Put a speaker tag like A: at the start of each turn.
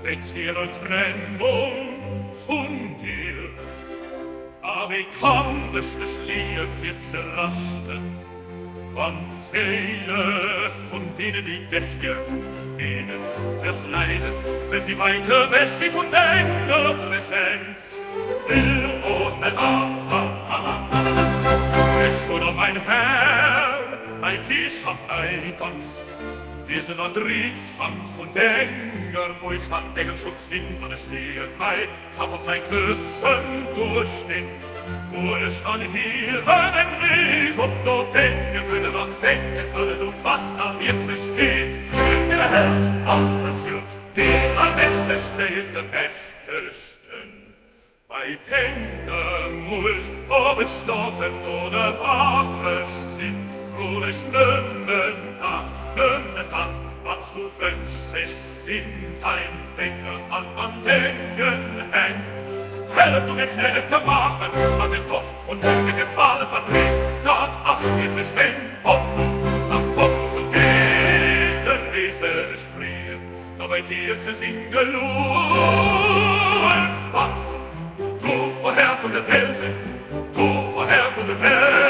A: Bei Trennung vun dir. A wéi kann ech dech leeë fir ze raschten, wann d'Séile vun deenen, déi dech gär hunn, deenen dech leiden, well si wäit ewech si vun denger Präsenz. Dir, o Herr, a, a, a, a, a, ech hunn op mein Här, mei Kiischt an mei Danz. Wiesen an riets Hand vun denger Wohlstand, dengem Schutz hin, an ech leeën mei Kapp op mäi Këssen duerch den Uerstan hiewen eng Rees op no denge Wëllen an denge Wëllen um Wasser Wierklechkeet der Held aversuert deen allmächtegste de Mächtegsten bei denger Muecht ob ech schlofen oder wakreg sinn froen ech nëmmen dat nëmmen dat wat s du wënschs ech sinn dein Dénger an an dengen Hänn. Hëllef du mir gnädeg ze maachen, an den Doft vun dengem Gefale verbreet, dat ass wierklech meng Hoffnung, am Doft vun deene Reese ech freeën, no bei dir ze sinn. Gelueft bass du, o Herr vun de Welten, du, o Herr vun de Welten.